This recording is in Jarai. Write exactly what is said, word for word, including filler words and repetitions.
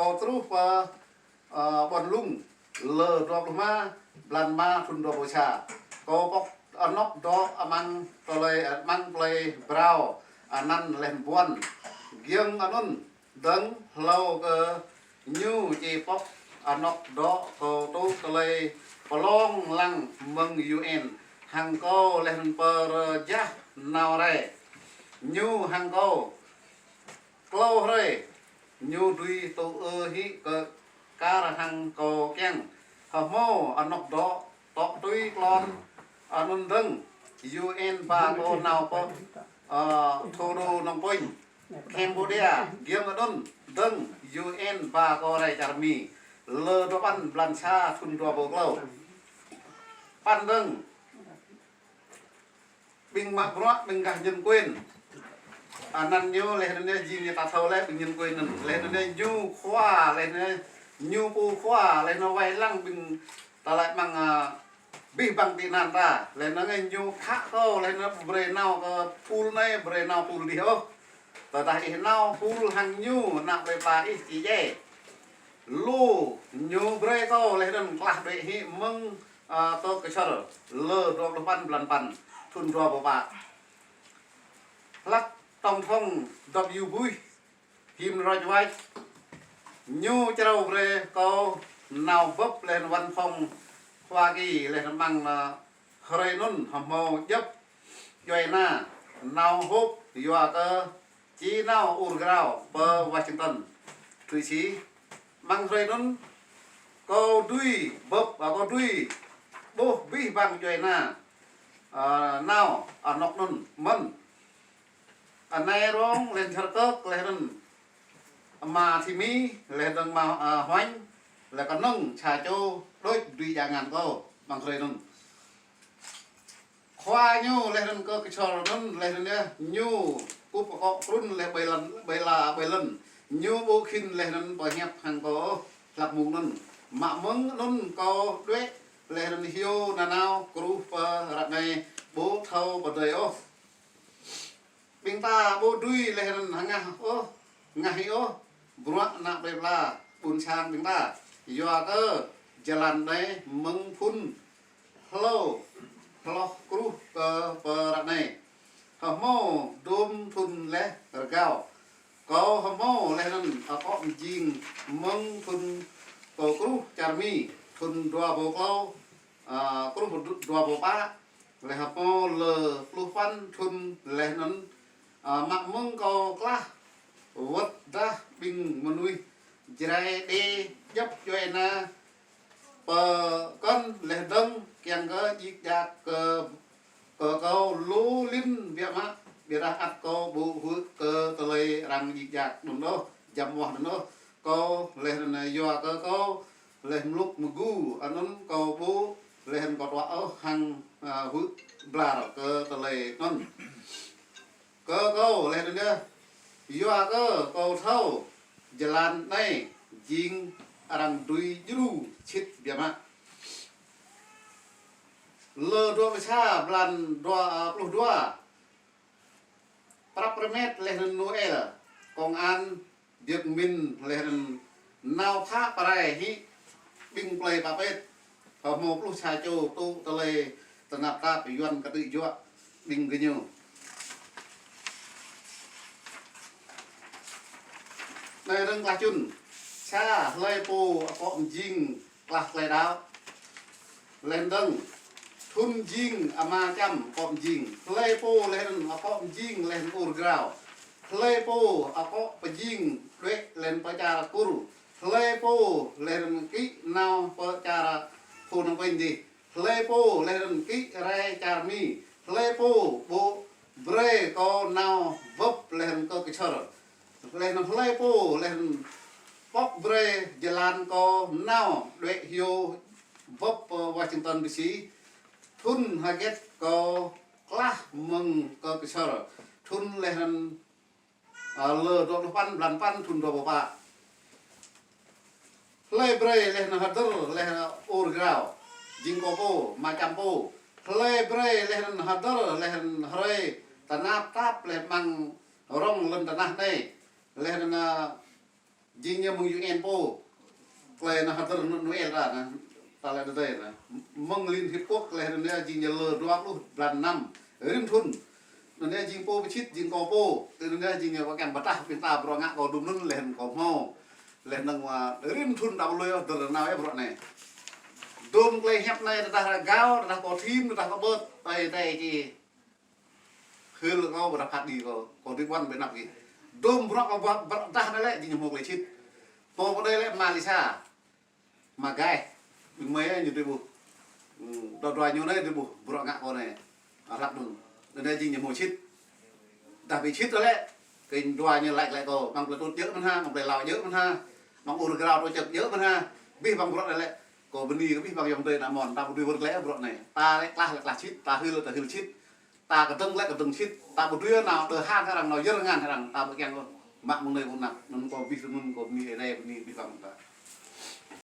Kâo truh pơ, ơ, ƀôn Lung, lơ dua pluh rơma, blan rơma thŭn dua rơbâo sa. Kâo pŏk anŏ dŏ amăng tơlơi, amăng plei Brao, anăn laih Buăn. Giŏng anŭn, dơ̆ng hlâo kơ ñu či pŏk anŏ dŏ kâo tŭ tơlơi pơlong lăng mơ̆ng U N hăng kâo laih anŭn pơrơjah nao rai. Ñu hăng kâo klâo hrơi, ñu dưi tŭ ư hĭ kơ kar hăng kâo kiăng. Hơmâo anŏ dŏ tŏ tui klon anŭn dơ̆ng, U N ba kâo nao pơ, ơ, thủ đô Phnom Penh, Cambodia. Giŏng anŭn dơ̆ng U N ba kâo rai čar Mi, lơ dua păn blan sa thŭn dua rơbâo klâo. Păn dơ̆ng ƀing mă bruă ƀing gah nhân quyền. Anăn ñu laih anŭn jing ñu ta thâo laih ƀing nhân quyền anŭn. Laih anŭn ñu khua, laih anŭn ñu pô khua, laih anŭn wai lăng ƀing ta laĭ mơ̆ng, ơ, abih bang tị nạn ta. Laih anŭn ñu khă kâo, laih anŭn brơi nao kơ pul anai, brơi nao pul adih ôh. Tơdah ih nao pul hăng ñu, ană plei pla ih či djai. Lu ñu brơi kâo laih anŭn klah đuaĭ hĭ mơ̆ng, ơ, tŏ kơčor lơ dua pluh păn blan păn thŭn dua rơbâo pă. Hlăk tổng thống W. Bush, Human Rights Watch, ñu črâo brơi kâo nao bưp laih anŭn văn phòng Hoa Kỳ laih anŭn mơ̆ng, ơ, hrơi anŭn hơmâo djŏp djuai ania nao hôp yua kơ či nao ur grao pơ Washington, Thụy Sĩ. Mơ̆ng hrơi anŭn kâo dưi bưp, ơ, kâo dưi ƀuh abih bang djuai ania, ơ, nao anŏ anŭn mơ̆n. Anai rong laih anŭn Čar Kơk laih anŭn Ama Thimi laih anŭn Ama, ơ, Huañ, laih kơnơ̆ng sa čô đôč dưi djă ngăn kâo mơ̆ng hrơi anŭn. Khua ñu laih anŭn kơ kơčor anŭn laih anŭn yơh, ñu kŭp akŏ krŭn laih ƀơi lŏn, ƀơi la, ƀơi lŏn. Ñu ƀu khĭn laih anŭn pơhiăp hăng kâo hlăk mông anŭn. Mă mơ̆ng anŭn kâo đuaĭ laih anŭn hyu nanao kruh pơ ră anai ƀu thâo pơdơi ôh. Ƀing ta ƀu dưi laih anŭn hơngah ôh, ngah hĭ ôh bruă ană plei pla ƀôn sang ƀing ta. Yua kơ jơlan anai mơ̆ng phŭn hlâo hloh kruh kơ pơ ră anai. Hơmâo dôm thŭn laih rơgao. Kâo hơmâo laih anŭn akŏ mơjing mơ̆ng thŭn kâo kruh čar Mi, thŭn dua rơbâo klâo, ơ, kruh dua rơbâo pă, laih hơmâo lơ pluh păn thŭn laih anŭn, ơ, mă mơ̆ng kâo klah wơ̆t dah ƀing mơnuih Jrai đe djŏp djuai ania pơkŏn laih dơ̆ng kiăng kơ djik djak kơ, kơ kâo lu lin biă mă, ƀiădah ăt kâo ƀu huĭ kơ tơlơi arăng djik djak anŭn ôh, jăm wah anŭn ôh. Kâo laih anŭn yua kơ kâo laih mlŭk mơgu anŭn kâo ƀu laih anŭn kâo tuă ôh hăng, ơ, huĭ blar kơ tơlơi anŭn. Kơ kâo laih anŭn yơh, yua kơ kâo thâo jơlan anai jing arăng dưi djru sĭt biă mă. Lơ dua pluh sa blan dua, ơ, pluh dua, prăp rơmet laih anŭn Noel, công an Việt Minh laih anŭn nao phă pơrai hĭ ƀing plơi pă pet. Hơmâo pluh sa čô tŭ tơlơi tơnap tap Yuan kơtư̆ juă ƀing gơñu. Anai rơ̆ng klah čun, sa hlơi pô akŏ mơjing klah tơlơi đaŏ. Laih dơ̆ng, thŭn jing ama čăm akŏ mơjing. Hlơi pô laih anŭn akŏ mơjing laih anŭn ur grao. Hlơi pô akŏ pơjing đuaĭ laih anŭn pơ čar Kur. Hlơi pô laih anŭn kĭ nao pơ čar Phnom Penh dih. Hlơi pô laih anŭn kĭ rai čar Mi. Hlơi pô ƀu brơi kâo nao bưp laih anŭn kơ kơčor. Laih anŭn hlơi pô laih anŭn pŏk brơi jơlan kâo nao đuaĭ hyu bưp pơ Washington D C. Thŭn hơget kâo klah mơ̆ng kơ kơčor. Thŭn laih anŭn, ơ, lơ dua pluh păn blan păn thŭn dua rơbâo pă. Hlơi brơi laih anŭn hơdơr laih anŭn ur grao. Jing kâo pô, ama čăm pô. Hlơi brơi laih anŭn hơdơr laih anŭn hrơi tơnap tap laih mơ̆ng rŏng lŏn tơnah anai. Laih anŭn, ơ, Jing ñu mơ̆ng U N pô. Tơlơi anŭn hơdơr Noel ta anŭn. Ta lĕ tơdơi anŭn. Mơ̆ng Liên Hiệp Quốc tơlơi anŭn ñu jing ñu lơ dua pluh blan năm. Rĭm thŭn. Anŭn ñu jing pô pơčĭt, jing kâo pô. Tơlơi anŭn ñu jing ñu pơkeng pơdah ƀing ta bruă ngă kâo dŭm anŭn lĕ kâo hmâo. Lĕ anŭn wa rĭm thŭn ta ƀu lui ôh hơdơr nao ƀu bruă anai. Dôm tơlơi hiăp anai tơdah rơgao, tơdah kâo thim, tơdah kâo ƀơ̆t. Tơlơi tơlơi či hil kâo ƀôdah phat đĭ kâo, kâo đĭ ƀuăn ƀơi anăp gih. Dôm bruă kâo ƀuăn ƀơ̆t tơdah anai lĕ, jing ñu hmâo tơlơi čĭt. Kâo pơ anai lĕ Malisa. Mă gai. Ƀing mơi ñu đĭ ƀuh. Ư, dua dua ñu anai đĭ ƀuh bruă ngă kâo anai. Hlăk anŭn. Anŭn anai jing ñu hmâo čĭt. Dah ƀu čĭt lĕ. Kơ dua ñu laĭ laĭ kâo. Mơ̆ng plei Tut djơ̆ mơ̆n ha, mơ̆ng plei Lao djơ̆ mơ̆n ha. Mơ̆ng Ur Grao tui čăk djơ̆ mơ̆n ha. Abih bang bruă anai lĕ. Kâo bơni kơ abih bang ayŏng adơi ană mơ̆n. Ta ƀu dưi wơ̆t glaĭ bruă anai. Ta lĕ klah lĕ klah čĭt. Ta hil lĕ ta hil čĭt. Ta kơdơ̆ng lĕ kơdơ̆ng čĭt. Ta ƀu dưi nao tơhan kơ arăng nao yơr rơngan arăng. Ta ƀu kiăng ôh. Mă mơ̆ng anai ƀu năp. Anŭn kâo abih anŭn kâo bơni Ơi Adai bơni abih bang ta.